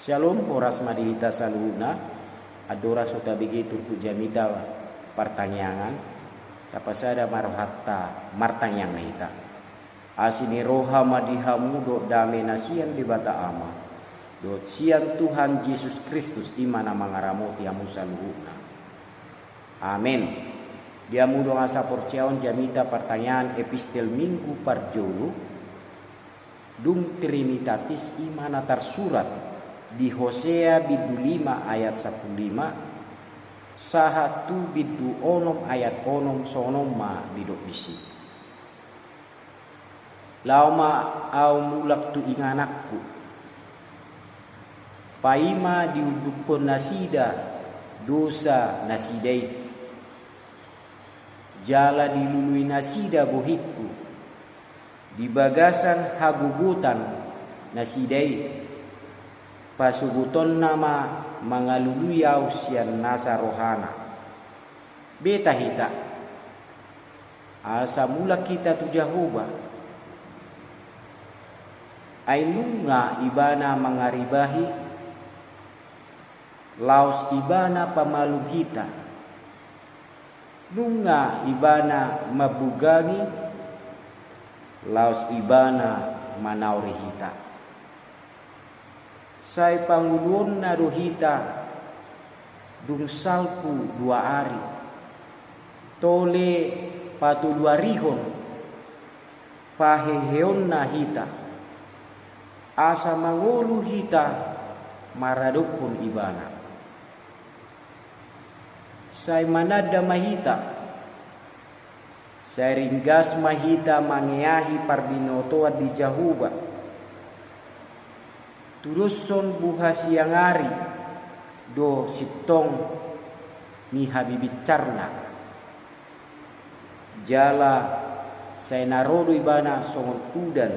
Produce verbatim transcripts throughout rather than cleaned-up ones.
Syalom, horas ma di hita saluhutna. Andorang so tabege turpuk jamita partangiangan, tapasada ma rohanta martangiang ma hita. Asi ni roha ma di hamu dohot dame na sian Debata Ama dohot sian Tuhan Jesus Kristus, i ma na mangaramoti hamu saluhutna. Amen. Di hamu dongan saporseaon, jamita partangiangan epistel Minggu parjolo, dung Trinitatis, i ma na tarsurat di Hosea bindu lima ayat sampulu lima sahat tu bindu onom ayat onom, songon on ma didok disi. Laho ma Ahu mulak tu ingananku, paima diundukhon nasida dosa nasida i, jala dilului nasida bohingku di bagasan hagogotan nasida i, pasogotonna ma mangalului Ahu sian nasa rohana. Beta hita, asa mulak hita tu Jahowa. Ai nunga Ibana mangaribahi, laos Ibana pamalum hita. Nunga Ibana mambugangi, laos Ibana manaori hita. Sai pangoluonna do hita dung salpu dua ari, tole patoluarihon paheheonna hita, asa mangolu hita maradophon Ibana. Sai mananda ma hita, sai ringgas ma hita mangeahi parbinotoan di Jahowa. Tudoshon buha siang ari do sintong ni habibincarna. Jala sai na ro do Ibana songon udan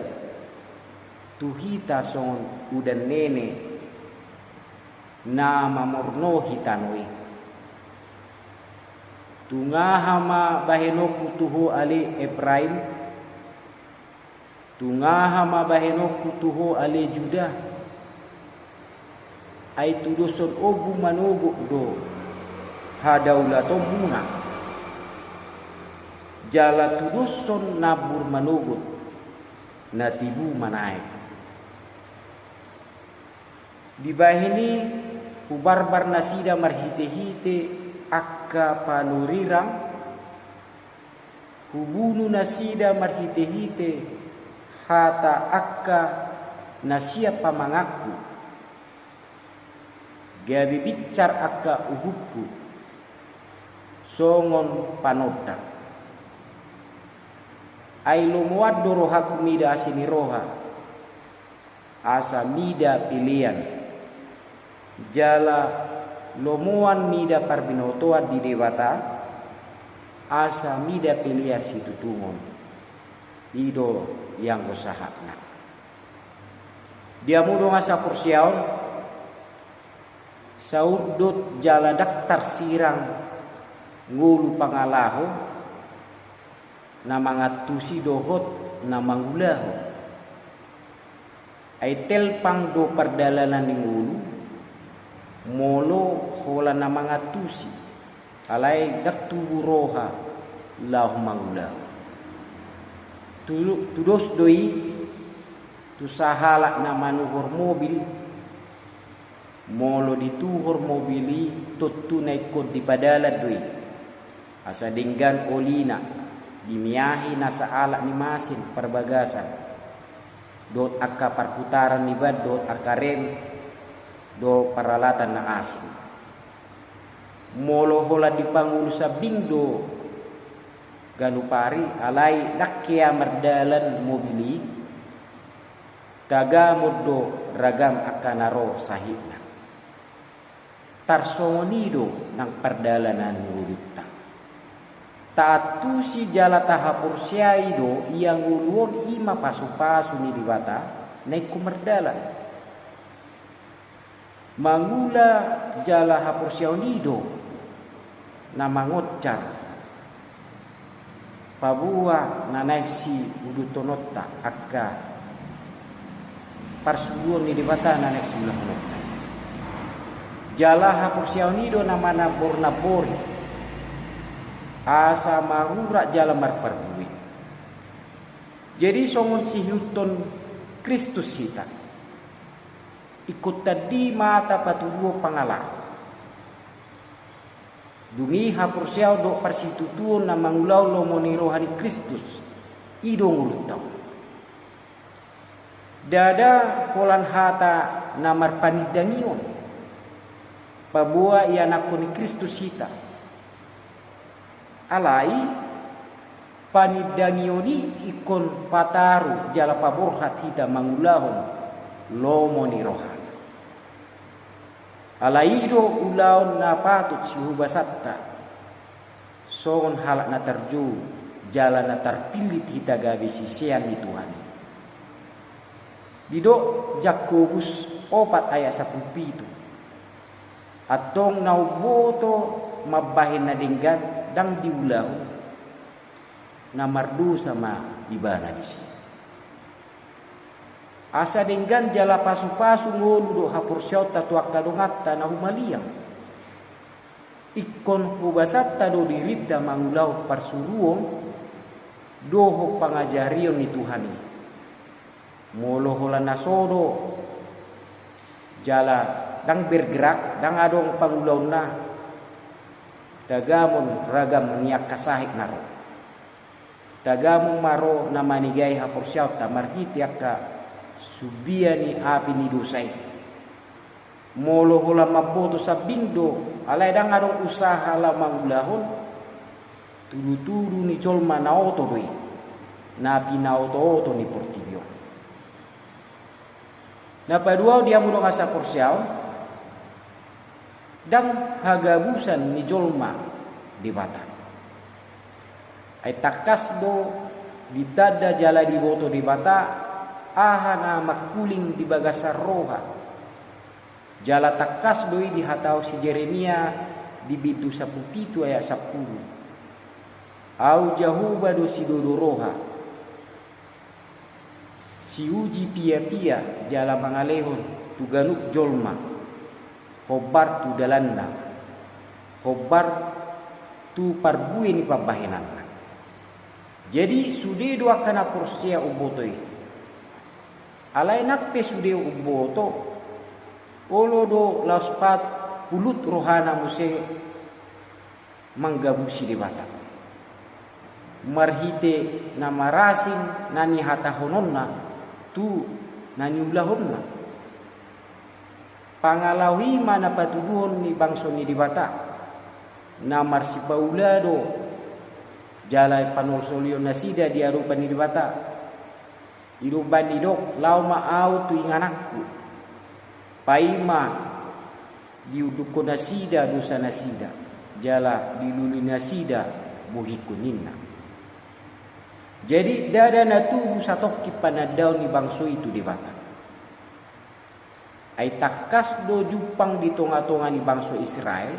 tu hita, songon udan nene na mamornohi tano i. Tung aha ma bahenonku tu ho ale Epraim? Tung aha ma bahenonku tu ho ale Juda? Ai tudoshon ombun manogot do hadaulatonmuna, jala tudoshon nambur manogot na tibu manaek. Dibahen i hubarbar nasida marhitehite angka panurirang, hubunu nasida marhitehite hata angka na sian pamanganku, gabe binsar angka uhumhu songon panondang. Ai lomoan do rohangku mida asi ni roha, asa mida pelean, jala lomoan mida parbinotoan di Debata, asa mida pelean situtungon. I do ianggo sahatna. Di hamu dongan saporseaon, saurdot jala ndang tarsirang ngolu pangalaho na mangantusi dohot na mangulahon. Ai telpang do pardalanan ni ngolu molo holan na mangantusi, alai ndang tubu roha laho mangulahon. Tu-, tudos do i tu sahalak na manuhor mobil. Molo dituhor mobil i, tontu na ingkon dipadalan do i, asa denggan olina, dimiahi nasa alak ni masin parbagasan dohot angka parputaran ni ban dohot angka rem dohot paralatan na asing. Molo holan dipangolu sambing do ganup ari, alai ndang hea mardalan mobil i, tagamon do ragam angka na ro sahitna. Tarsongon i do nang pardalanan ni ngolunta. Taantusi jala tahaporseai do ia ngolu on i ma pasupasu ni Debata na ingkon mardalan. Mangula jala haporseaon i do na mangonjar paboa na naeng siuduthononta angka parsuruon ni Debata na naeng siulahononta. Jala haporseaon i do na manambor-nambori, asa marurat jala marparbue. Jadi songon siihuthon Kristus hita, ingkon tandi ma hata patuduhon pangalaho. Dung i haporseaon dohot parsitutuon na mangulahon lomo ni roha ni Kristus, i do ngolunta on. Ndada holan hata na marpanindangion, paboa ianakhon ni Kristus hita. Alai panindangion i ingkon pataru jala paborhat hita mangulahon lomo ni rohana. Alai i do ulaon na patut sihobasanta songon halak na tarjou jala na tarpillit hita gabe sisean ni Tuhan i. Didok Jakobus opat ayat sampulu pitu, antong na umboto mambahen na denggan ndang diulahon, na mardosa ma ibana disi. Asa denggan jala pasupasu ngolu dohot haporseaonta tu angka donganta na humaliang. Ingkon hobasanta do dirinta mangulahon parsuruon dohot pangajarion ni Tuhan i. Molo holan na so do jala ndang bergerak, ndang adong pangulaonna, tagamon ragam ni angka sahit na ro. Tagamon ma ro na manegai haporseaonta marhite angka sumbia ni api ni dosa i. Molo holan mamboto sambing do, alai ndang adong usaha laho mangulahon, tudutudu ni jolma na oto do i, na pinaotooto ni portibi on. Na paduahon di hamu dongan sahaporseaon, ndang hagabusan ni jolma Debata. Ai tangkas do ditanda jala diboto Debata aha na mangkuling di bagasan roha. Jala tangkas do i dihatahon si Jeremia di bindu sampulu pitu ayat sampulu: Ahu Jahowa do sidodo roha, siuji piapia jala mangalehon tu ganup jolma, hombar tu dalanna, hombar tu parbue ni pambahenanna. Jadi sude do angka na porsea umboto i. Alai nang pe sude umboto, olo do laos pat pulut rohana muse manggabusi Debata. Marhite na marasing na nihatahononna tu na niulahonna. Pangalaho i ma na patuduhon ni bangso ni Debata, na marsipaula do jala panolsolion nasida di adopan ni Debata. I do umbahen didok, laho ma ahu tu ingananku, paima diundukkon nasida dosa nasida, jala dilului nasida bohingku ninna. Jadi ndada na tubu satongkin panandaon ni bangso i tu Debata. Ai tangkas do jumpang di tongatonga ni bangso Israel,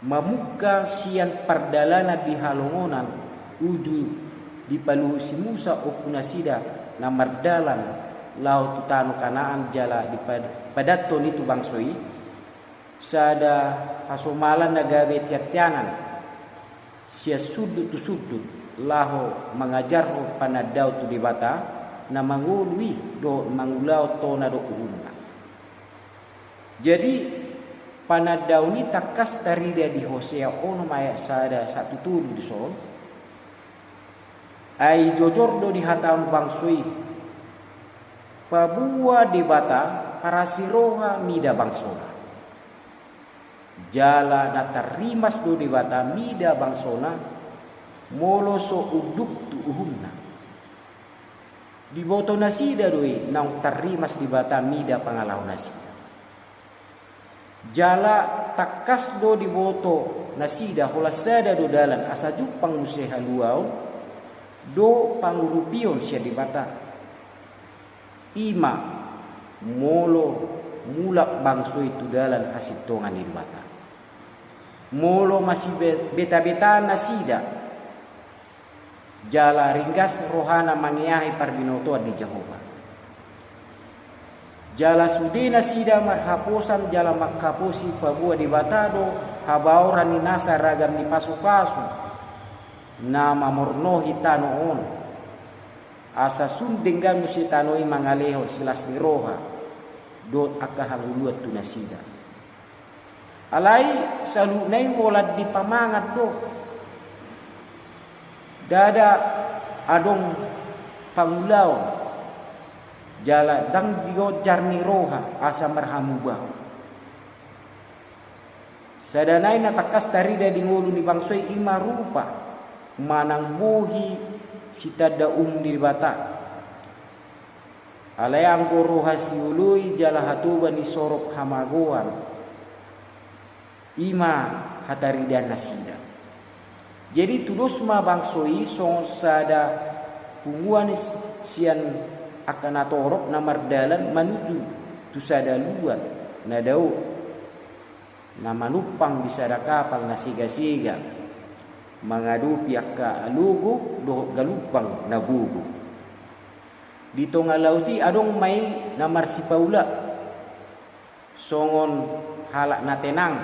mamungka sian pardalanan di halongonan uju dipaluhut si Musa ompunasida na mardalan laho tu tano Kanaan jala dipad-, padathon i tu bangso i, sada hasomalan na gabe teanteangan sian sundut tu sundut, laho mangajarhon panandaon tu Debata na mangolu i dohot mangulahon tona dohot uhumna. Jadi panandaon i tangkas tarida di Hosea onom ayat sada sahat tu tolu dison. Ai jojor do dihatahon bangso i, paboa Debata parasi roha mida bangsona. Jala na tarrimas do Debata mida bangsona, molo so unduk tu uhumna. Diboto nasida do i naung tarrimas Debata mida pangalaho nasida. Jala tangkas do diboto nasida holan sada do dalan asa jumpang muse haluaon dohot pangurupion sian Debata. I ma molo mulak bangso i tu dalan hasintongan ni Debata. Molo masibe-, beta-beta nasida, jala ringgas rohana mangeahi parbinotoan ni Jahowa. Jala sude nasida marhaposan jala manghaposi paboa Debata do habaoran ni nasa ragam ni pasupasu na mamornohi tano on, asa sun denggan muse tano i mangalehon silas ni roha dohot angka hangoluan tu nasida. Alai saluhutna i holan dipamangan do. Ndada adong pangulaon, jala ndang dionjar ni roha asa marhamubaon. Sada nai na tangkas tarida di ngolu ni bangso i ima rupa manang bohi sitanda uhum ni Debata. Alai anggo roha sioloi jala hatoban i sorop hamagoan, ima hataridaan nasida. Jadi tudos ma bangso i songon sada punguan sian angka natorop na mardalan manuju tu sada luat na dao, na manumpang di sada kapal na segasega mangadopi angka alogo dohot galumbang na gogo. Di tonga laut i adong ma i na marsipaula songon halak na tenang,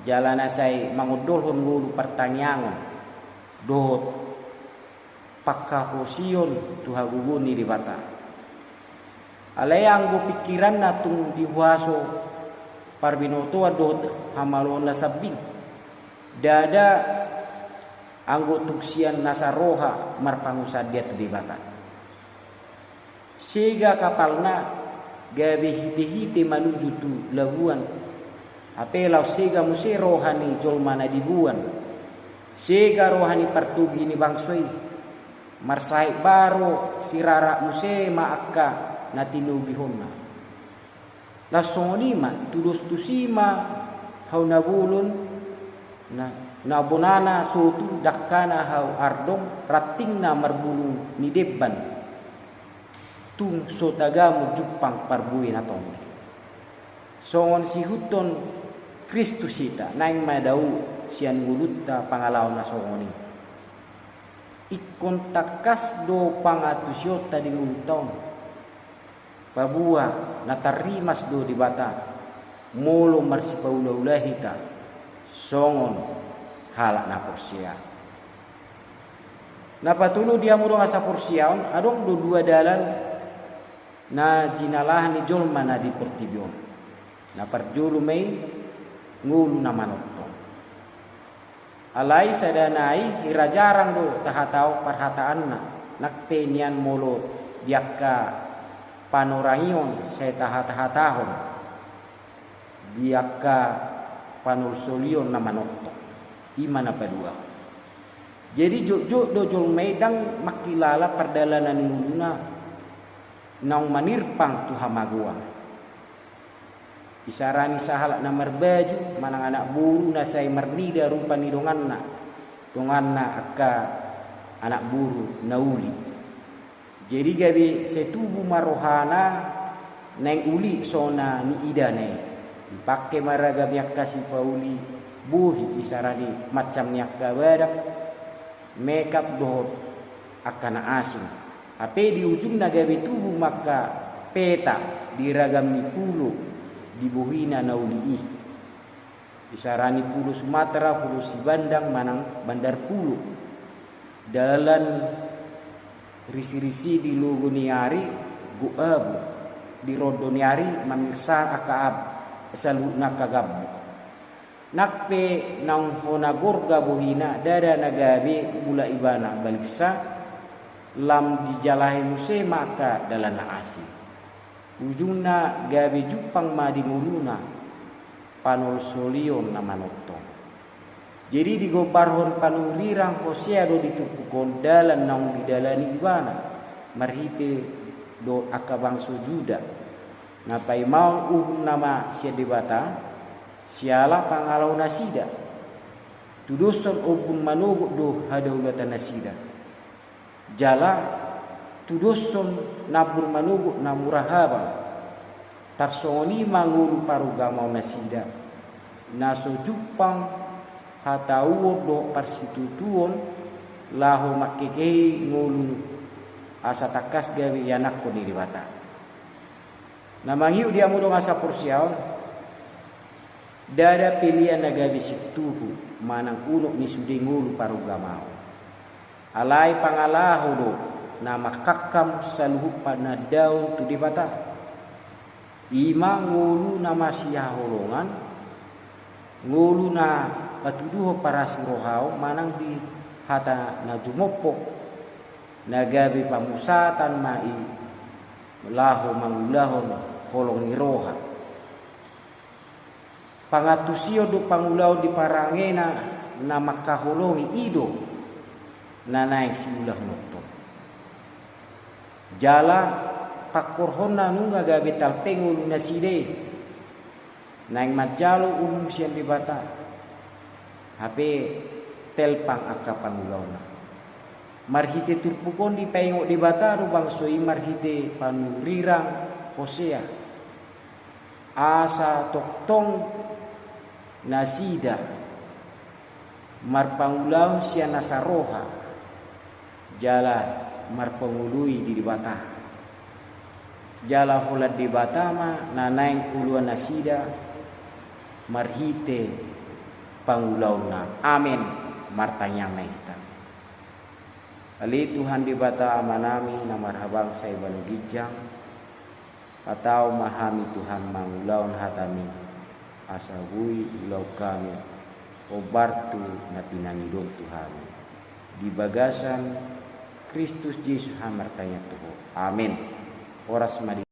jala na sai mangondolhon ngolu partangiangon dohot panghaposion tu hagogoon ni Debata. Alai anggo pingkiranna tung dihuaso parbinotoan dohot hamaloon na sambing, ndada anggo tung sian nasa roha marpangunsandean tu Debata. Sega kapalna gabe hitehite manuju tu labuan, hape laos sega muse roha ni jolma na diboan. Sega roha ni partogi ni bangso i. Marsahit baro sirarak muse ma angka na tinogihonna. Laos songon i ma tudos tusi ma hau na bolon, na, na bonana sotung, dangkana hau ardong, rantingna marbulung ni demban. Tung so tagamon jumpang parbue na tonggi. Songon siihuthon Kristus hita, naeng ma dao sian ngolunta pangalaho na songon i. Ingkon tangkas do pangantusionta di ngolunta on. Paboa na tarrimas do Debata molo marsipaulaula hita songon halak na porsea. Na patolu di hamu dongan saporseaon, adong do dua dalan na jinalahan ni jolma na di portibi on. Na parjolo ma i ngolu na manongtong. Alai sada nai hira jarang do tahatahon parhataanna, nang pe nian molo di angka panorangion sai tahatahatahon di angka panolsolion na manongtong. Ima na paduahon. Jadi jotjot do jolma i ndang mangkilala pardalanan ni ngoluna naung manirpang tu hamagoan. Isarani sahalak na marbaju manang anak boru na sai marnida rupa ni donganna, donganna angka anak boru na uli. Jadi gabe sai tubu ma rohana naeng uli so na niidana i. Dipangke ma ragam ni angka sipauli bohi, isarani macam ni angka badak, mekap dohot angka na asing. Hape di ujungna gabe tubu ma angka peta di ragam ni pulo di bohina na uli i. Isarani pulo Sumatera, pulo Sibandang manang Bandar Pulo. Dalan risirisi di logo ni ari gok abu, di rondo ni ari mamirsa angka abu, saluhutna angka gambut. Nang pe naung hona gorga bohina, ndada na gabe mulak ibana balirsa, lam dijalahi muse ma angka dalan na asing. Ujungna gabe jumpang ma di ngoluna panolsolion na manongtong. Jadi digombarhon panurirang Hosea do di turpuk on dalan naung didalani ibana marhite dohot angka bangso Juda. Na paimaon uhum nama sian Debata, siala pangalaonasida. Tudoshon ombun manogot do hadaulatanasida. Jala tudoshon nambur manogot na mura habang. Tarsongon i ma ngolu parugamaonnasida, na so jumpang hatauon dohot parsitutuon, laho mangkekehi ngolu asa tangkas gabe ianakhon ni Debata. Na mangihut di hamu dongan saporseaon, ndada pelean na gabe sintuhu manang unok ni sude ngolu parugamaon. Alai pangalaho do na mangkangkam saluhut panandaon tu Debata. I ma ngolu na masihaholongan, ngolu na patuduhon parasirohaon manang di hata na jumompok, na gabe pamusatan ma i laho mangulahon holong ni roha. Pangantusion do pangulaon di parangena na mangkaholongi, i do na naeng siulahononton. Jala tangkorhonna nunga gabe talpe ngolu nasida i, naeng manjalo uhum sian Debata, hape telpang angka pangulaonna. Marhite turpuk on dipaingot Debata do bangso i marhite panurirang Hosea, asa tongtong nasida marpangulaon sian asa roha jala marpangoloi di Debata. Jala holan Debata ma na naeng oloan nasida marhite pangulaonna. Amen. Martangiang ma hita. Ale Tuhan Debata Amanami na marhabangsa i bahen ginjang, patau ma hami Tuhan mangulahon hataMi, asa boi ulaon hami hombar tu na pinangidoM tu hami. Di bagasan Kristus Jesus hami martangiang tu Ho. Amen. Horas ma di